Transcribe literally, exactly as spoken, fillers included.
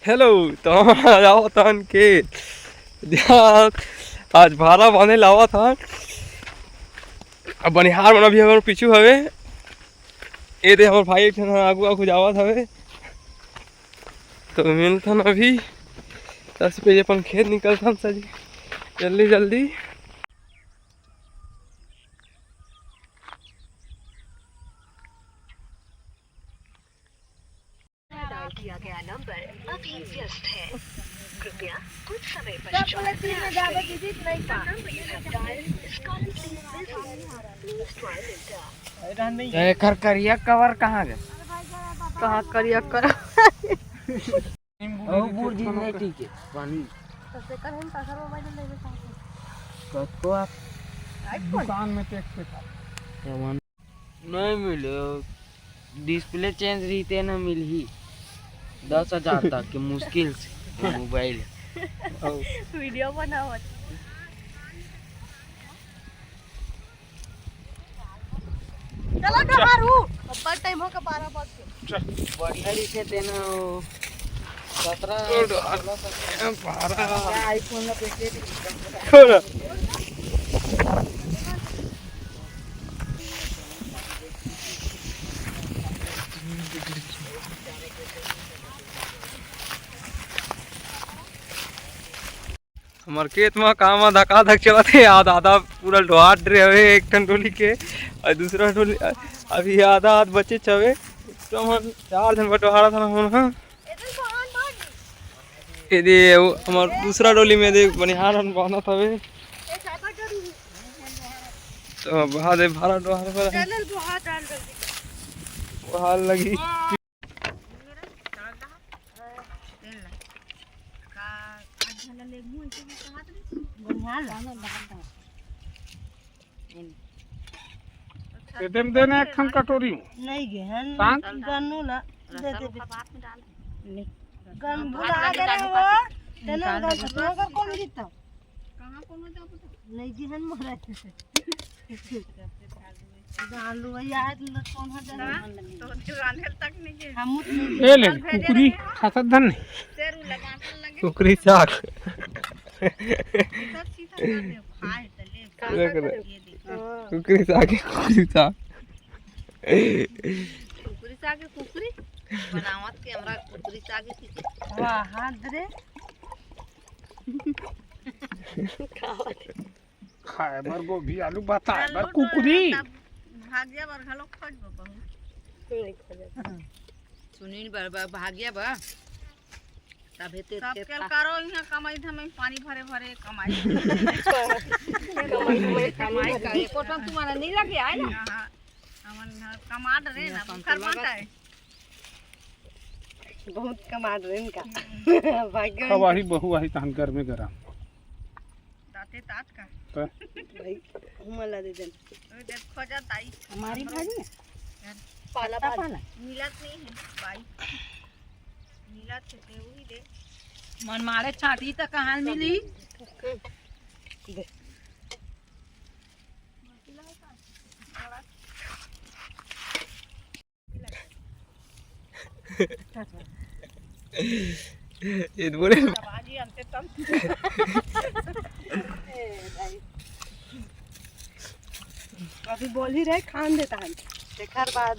Hello, तो हम आ जावत हन के आज भारा बांधे लावत हन। अब बनिहार मन अभी हमर पीछू हवे। ए दे हमर भाई एक ठन आगू आगू जावत हवे। तो मिलथन अभी दस बजे अपन खेत निकलथन सजी जल्दी जल्दी। डायल किया गया नंबर अभी व्यस्त है। कृपया कुछ समय पश्चात प्रयास करें। The number you have dialed is currently busy. Please try later. एकर करिया कवर कहाँ गे? कहाँ करिया कवर? ओ बूढ़ जी नहीं ठीक है, पानी। कतको आप दुकान में देख के खा। नहीं मिले, डिस्प्ले चेंज रहिते ना मिलही दस हजार तक के मुश्किल से मोबाइल। वीडियो बनावत। चलो डहार हूँ, अब्बड़ टाइम हो के बारह बज के। बढ़िया रहिथे तेन सत्रह, सोलह, सत्रह। बारह। क्या iPhone ला बेचे थे? हमर खेत म काम धका धक चलत हे, आधा आधा पूरा डोहार डरे हवे एक ठन डोली के, अउ दूसरा डोली अभी आधा आध बचेच हवे। तो हमन चार झन बटोहारा था हमन हा। ये दे वो हमर दूसरा डोली में दे बनिहार मन बांधत हवे। तो बहा दे भारा डोहार पर। चल, डोहार डाल जल्दी कर। वो हाल लगी। एदे में देना एक ठन कटोरी में। नहीं गे हन। शांत। गन्नू ला दे दे। गन भुला गे रे वो। तेना गन तो कर कौन जीता? कहाँ कौन जाबो तो? नहीं गे हन मोरा। जान लो यार, न कौन है जाने। हाँ, तो रांधे तक नहीं गए। हम उठ नहीं ए ले, कुकरी खासत धन नहीं। शेर उला बांटल लगे। कुकरी साग। सब चीज कर दे, खाए त ले। देख ले। ये देख। हाँ। कुकरी साग, कुकरी साग। कुकरी साग, कुकरी बनावत के हमरा कुकरी साग की। वाह, हाथ रे। खाए बर गोभी आलू, बताए बर आलू कुकरी। डोरा तब भागिया बर घलो खोजबो कहूँ। नहीं खोजब। सुनील बर, बर भागिया बर। तभे ते सब खेत खेल का करो, इहाँ कमाई धमाई पानी भरे भरे कमाई। कमाई, कमाई, कमाई का एको ठन तुम्हारा नहीं लगे आए ना? हाँ, हाँ। हमन घर कमात रहे ना, बुखार मत आए। बहुत कमात रहे इनका। हम्म। भाग्य। अब आही बहू आही तहन गरमे गरम। दाते तात का। त? भाई, हुमा ला दे देन। ओए, देख, खोजत आई। हमारी भाजी? पाला पाला। मिलत नहीं है, भाई। मिलत है, ते वही दे। मन मारे छाती त कहाँ मिली? दे। ये तो बोले। अभी बोल ही रहे, खान देता है। तेकर बाद